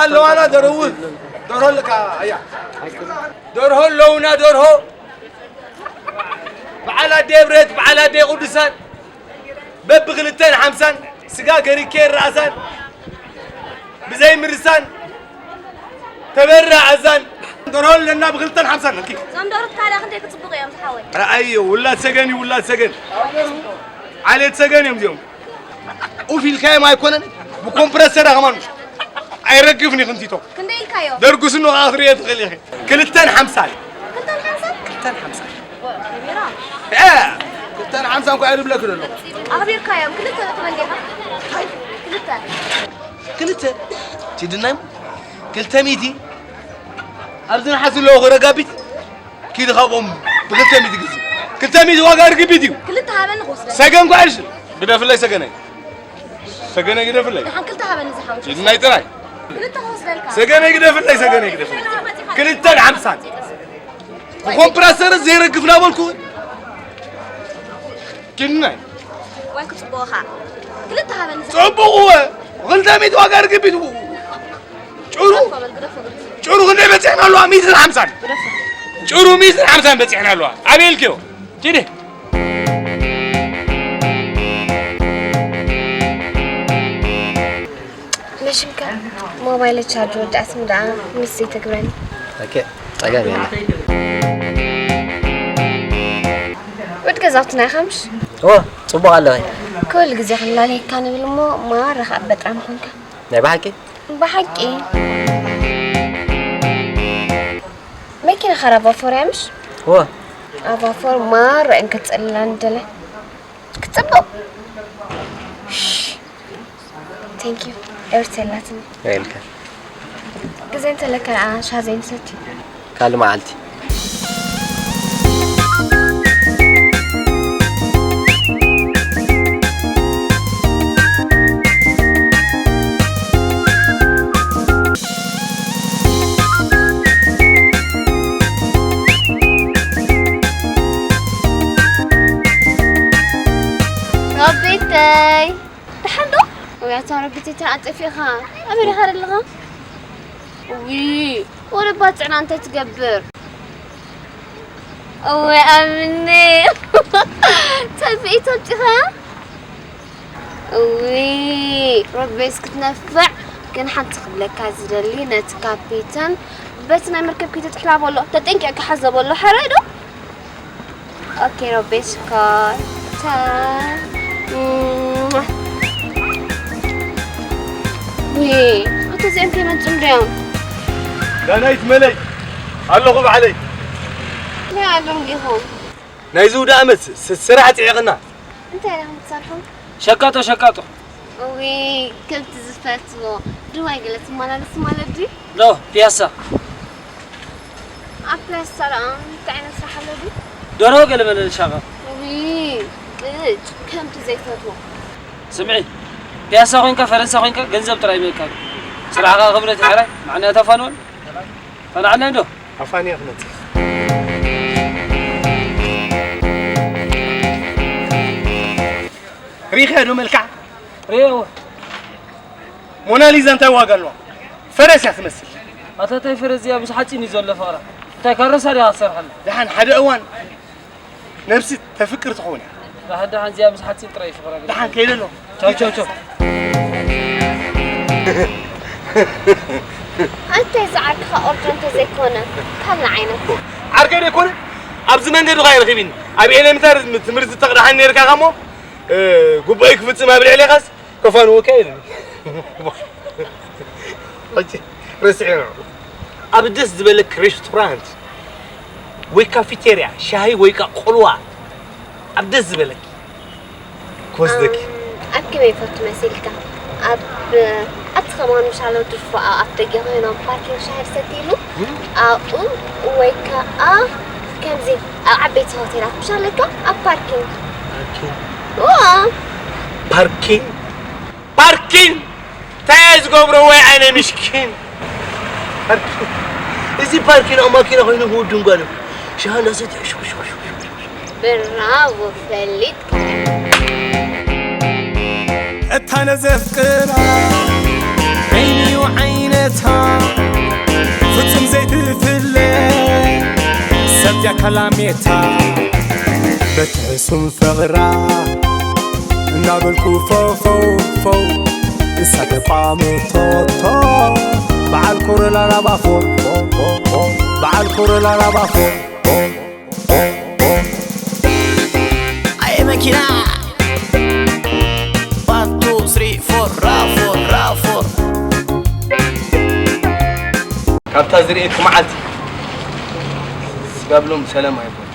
ኣለዋና ደርሁ። ደርሆ ኣለካ ኣያ። ደርሆ ኣለውና ደርሆ። በዓል ኣደ ብረት በዓል ኣደ ቅዱሳን በብክልተን ሓምሳን ስጋ ገሪኬ ራእሳን ብዘይ ምርሳን ተበራ ኣዛን። ደርሆ ኣለና ብክልተን ሓምሳን። እንኪ። እዞም ደርሆ ታዲያ ክንደይ ክፅብቑ እዮም ዝሓወይ? ረኣዮ ውላድ ሰገን እዩ ውላድ ሰገን። ዓሌት ሰገን እዮም እዚኦም። ኡፍ ኢልካዮም ኣይኮነን ብኮምፕረሰር ከማን ኣይረግፍን እዩ ክንቲቶ። ክንደይ ኢልካዮ? ደርጉስኖ ኣኽርዮ ትኽእል ኢኺ። ክልተን ሓምሳን። ክልተን ሓምሳን? ክልተን ሓምሳን። እ፣ ክልተን ሓምሳን እኳ እየ ዝብለኪ ዘሎ። ኣኽቢርካዮም ክልተ ትበል ዲኻ? ክልተ። ክልተ? ቲድናይ ክልተ ሚእቲ ኣብዚ ንሓስ ኣለዎ ረጋቢት ኪድ ካብኦም ብክልተ ሚእቲ ግዝእ። ክልተ ሚእቲ ዋጋ ርግቢት እዩ። ክልተ ሃበኒ ክወስደልካ። ሰገን ኳ እሺ። ግደፍለይ ሰገነይ። ሰገነይ ግደፍለይ። ደሓን ክልተ ሃበኒ ዝሓወስ። ኪድ ናይ ጥራይ። ክልተ ክወስደልካ። ሰገነይ ግደፍለይ ሰገነይ ግደፍለይ። ክልተን ሓምሳን። ብኮምፕረሰር ዘይረግፍ ናበልኩ። ኪድ ናይ። ዋይ ክጽብቑኻ። ክልተ ሃበኒ ዝሓወስ። ጽቡቕ እወ። ክልተ ሚእቲ ዋጋ ርግቢት። ጭሩ ጭሩ ክንደይ በፂሕና ኣለዋ? ሚእትን ሓምሳን። ጭሩ ሚእትን ሓምሳን በፂሕና ኣለዋ። ኣበይ ኢልክዮ? ኪዲ። መሽንካ ሞባይል ቻርጅ ወዳእትኒ ደኣ ምስ ዘይተግብረኒ። ኦኬ፣ ጸገም የለን። ወድ ገዛውትና ኢኻ ምሽ? እዎ፣ ጽቡቕ ኣለኺ። ኩሉ ግዜ ክንላለየካ ንብል እሞ ማራ ኸኣ በጣም ኾንካ። ናይ ብሓቂ? ብሓቂ። መኪና ኻራ ቫፎር እያ ምሽ? እወ። ኣብ ቫፎር ማራ እየን ክትጽልላ ንደለ። ክትጽብቕ። ሽ። Thank you። ኤርትላትኒ። ዌልካም። ግዜ እንተለካ ደኣ ሻሂ ዘይንሰቲ። ካልእ መዓልቲ። ሮቢተይ፣ ደሓን ዶ? ወይ ኣታ ሮቢተይ፣ ተን ኣጠፊእኻ ኣበይ ዲኻ ዘለኻ? ውይ፣ ወረ ባጽዕና እንታይ ትገብር? እወ ኣምኒ። ተብኢ ተብጢኸ? እውይ፣ ሮቤስ ክትነፍዕ ግን ሓንቲ ክብለካ ዝደሊ ነቲ ካፒተን በቲ ናይ መርከብ ከይተጥሕላ በሎ፣ ተጠንቂቕካ ሓዞ በሎ፣ ሕራይ ዶ? ኦኬ ሮቤስ ሽኮር። ቻው። እም። ውይ፣ ኣቶ እዚኦም ከይመጹ እንድዮም። ዳናይት መለይ ኣለኹ ባዕለይ። እንታይ ኣለዎም ኢኹም? ናይ ዝውዳ ዓመት ስ-፣ ስራሕ ጽዒቕና። እንታይ ኢኹም ትሰርሑ? ሸቃጦ፣ ሸቃጦ። እውይ፣ ከምቲ ዝፈትዎ። ድዋይ ገለ ትመላለስ ማለት ድዩ? ኖ፣ ፒያሳ። ኣብ ፒያሳ ደኣ እንታይ ዓይነት ስራሕ ኣሎ ድዩ? ደርሆ ገለ መለ ንሻቐ። እውይ፣ ቅጭ፣ ከምቲ ዘይፈትዎ። ስምዒ፣ ፒያሳ ኮይንካ፣ ፈረንሳ ኮይንካ፣ ገንዘብ ጥራይ ይመካ። ስራሕኻ ክብረት ይሕራይ፣ ንዓና ተፋንወን። ጸናዕና እንዶ። ኣፋንያ ክመጽእ። ሪኢኻዮ ዶ መልክዓ? ሪኤዎ። ሞናሊዛ እንታይ ዋጋ ኣለዋ? ፈረስ እያ ትመስል። ኣታ እንታይ ፈረስ እዚኣ ምስ ሓፂን እዩ ዘሎ ፍቕራ። እንታይ ካረሳ ዲኻ ትሰርሓላ? ደሓን ሓደ እዋን ነብሲ ተፍቅር ትኸውን እያ። ደሓን ደሓን እዚኣ ምስ ሓፂን ጥራይ እዩ ፍቕራ። ደሓን ከይደ ኣሎ። ቻው ቻው ቻው። ኣንተ እዚ ዓርክኻ ኦርጆ እንተዘይኮነ ካልእ ዓይነት። ዓርከይ ደይኮነ ኣብዚ መንገዲ ኳ እዩ ረኺብኒ። ኣብ ኤሌመንታሪ ትምህርቲ ተቕዳሓኒ ነይርካ እሞ፣ እ፣ ጉባኤ ክፍጽም ኣብ ልዕሌኻስ ከፋንወካ ኢሉኒ። ሕጂ ረሲዐ። ኣብ ደስ ዝበለክ ሬስቶራንት ወይ ካፌቴርያ ሻሂ ወይ ከኣ ቆልዋ ኣብ ደስ ዝበለኪ ክወስደኪ። ኣም፣ ኣብ ከመይ ይፈቱ መሲልካ? ኣብ፣ ኣብቲ ከማን ምሻሎ ድርፎ ኣብ ኣፍ ደገ ኮይኖም ፓርኪንግ ሻሂ ዝሰትይሉ እም? ኣብኡ ወይ ከኣ ከምዚ ኣብ ዓበይቲ ሆቴላት ምሻለካ ኣብ ፓርኪንግ። ፓርኪንግ? ዋ! ፓርኪንግ? ፓርኪን እንታይ ዝገብሮ ወይ ኣነ ምሽኪን። ፓርኪን። እዚ ፓርኪን ኣብ ማኪና ኮይኑ ብውዱን ጓል ሻሃ እንዳሰትዩ ሽኩ ሽኩ ሽኩ ሽኩ። ብራቮ ፈሊጥካ። እታ ነዘፍቅራ ዓይንዩ ዓይነ እታ ፍጹም ዘይትፍለ ሰብያ ካላሜታ በቲ ሕሱም ፍቕራ እናበልኩ ፈው ፈው ፈው እሳ ተቋምቶቶ በዓል ኮረላ ራባፎ በዓል ኮረላ ራባፎ ኣየ መኪና ዋን ቱ ስሪ ፎር ራፎር ራፎር ካብታ ዝርእየኪ መዓልቲ ስጋብ ሎም ሰላም ኣይኮን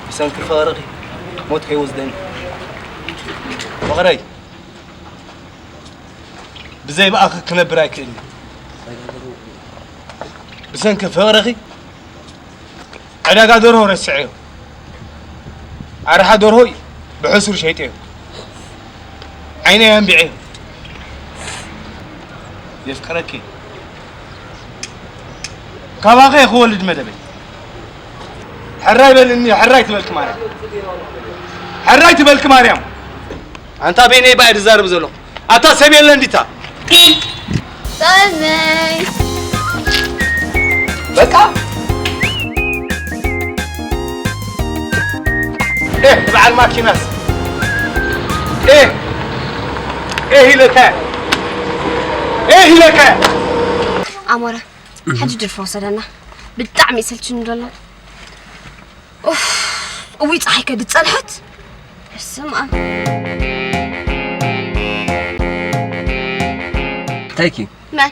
ብሰንኪ ፍቕርኺ ሞት ከይወስደኒ ፍቕረይ ብዘይ ብኣኺ ክነብር ኣይክእልን ብሰንኪ ፍቕርኺ ዕዳጋ ደርሆ ረሲዐዮ ኣርሓ ደርሆ እዩ ብሕሱር ሸይጠዮ ዓይነይ ኣንቢዐዮ የፍቅረኪ ካባኸ ክወልድ መደበይ ሕራይ በልኒ ሕራይ ትበልኪ ማርያም ሕራይ ትበልኪ ማርያም ኣንታ በይነይ ባይ ዝዛረብ ዘሎ ኣታ ሰብ የለ እንዲታ ጣልመይ በቃ ኤህ በዓል ማኪናስ ኤህ ኤህ ኢለካ ኤህ ኢለካ ኣሞረ ሓንቲ ድርፊ ወሰደና ብጣዕሚ ይሰልችኒ ዘሎ ኡፍ እውይ ፀሓይ ከ ድፀንሐት በስመ ኣብ ታይኪ መን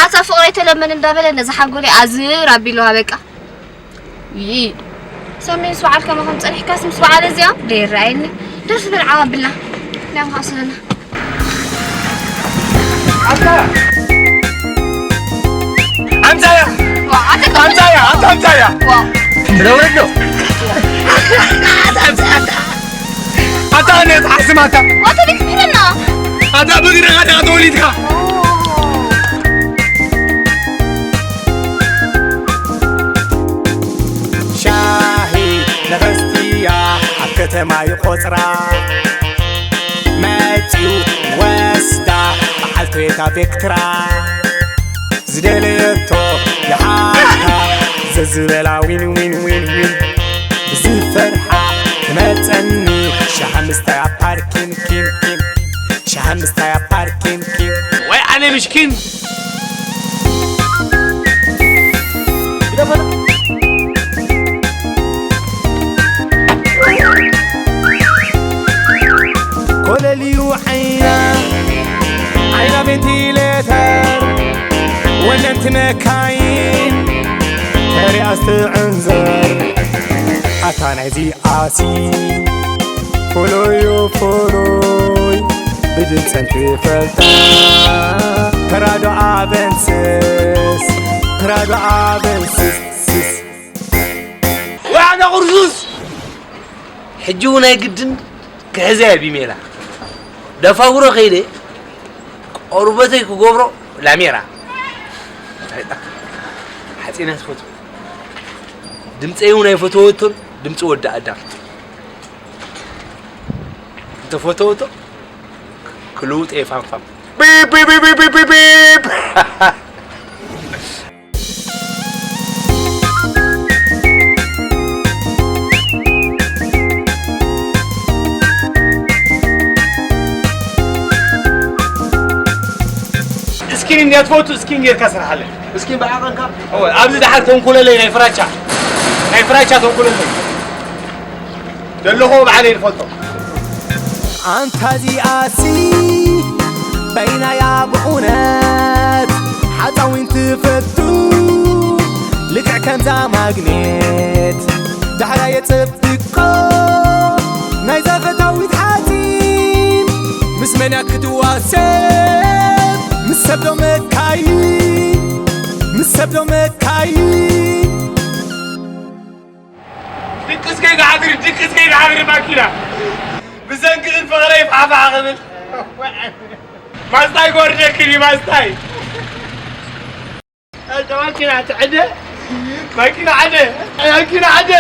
ኣታ ፍቕረይ ተለመን እንዳበለ ነዚ ሓንጎለይ ኣዝር ኣቢልዋ በቃ ይይ ሰሜን ምስ በዓል ከማኹም ፀኒሕካስ ምስ በዓል እዚኦም ደይረኣየኒ ደርፊ በልዓዋ ኣብልና ላም ከዓ ሰለና ኣምሳያ ኣምሳያ ኣምሳያ ብለወዶ ኣታ ኣነ ተሓስማታ ዋተ ቤት ምሕረና ኣታ ብግርኻ ዳ ተወሊድካ ሻሂ ንኽስትያ ኣብ ከተማ ይቖፅራ መፂኡ ወስዳ በዓልቲ ቤታ ቬክትራ ዝደለየቶ ይሃብካ ዘዝበላ ዊን ዊን ዊን ዊን ብዝፈርሓ ክመፀኒ ሻሃ ምስታይ ኣብ ፓርኪን ኪን ኪን ሻሃ ምስታይ ኣብ ፓርኪን ኪን ወይ ኣነ ምሽኪን ኮለልዩ ዓይና ዓይና ቬንቲሌተር ወነንቲ መካይን ተሪኣ ስትዕንዘር ኣታ ናይዚኣሲ ፎሎዮ ፎሎይ ብድምፀን ትፈልጣ ፕራዶ ኣቨንስስ ፕራዶ ኣቨንስስ ዋዕና ቁርሱስ ሕጂ እውን ኣይግድን ክሕዘያ ቢሜላ ደፋጉሮ ከይደ ቆርበተይ ክገብሮ ላሜራ ሓፂና ትፈትዎ ድምፀይ እውን ኣይፈተወቶን ድምፂ ወዲ ኣዳም እንተፈተወቶ ክልውጥ እየ ፋንፋም ቢብ ቢብ ቢብ ቢብ ቢብ እስኪን እንዲያ ትፈቱ እስኪን ጌርካ ስርሓለይ እስኪን ብዓቐንካ እወ ኣብዚ ደሓር ተንኩለለይ ናይ ፍራቻ ናይ ፍራቻ ተንኩለለይ ደለኹ ባዕለይ ዝፈልጦ ኣንታ እዚኣሲ በይናያ ብእውነት ሓፃዊን ትፈቱ ልክዕ ከምዛ ማግኔት ዳሕራ የፅብቆ ናይዛ ፈታዊት ሓፂን ምስ መን እያ ክትዋሰብ ምስ ሰብ ዶ መካይን ምስ ሰብ ዶ መካይን ድቅስ ከይትሓድሪ ድቅስ ከይትሓድሪ ማኪና ብሰንክኽን ፍቕረይ ፋሕፋሕ ክብል ማስታይ ክወርደኪ ድዩ ማስታይ ኣንታ ማኪና ትዕደ ማኪና ዓደ ማኪና ዓደ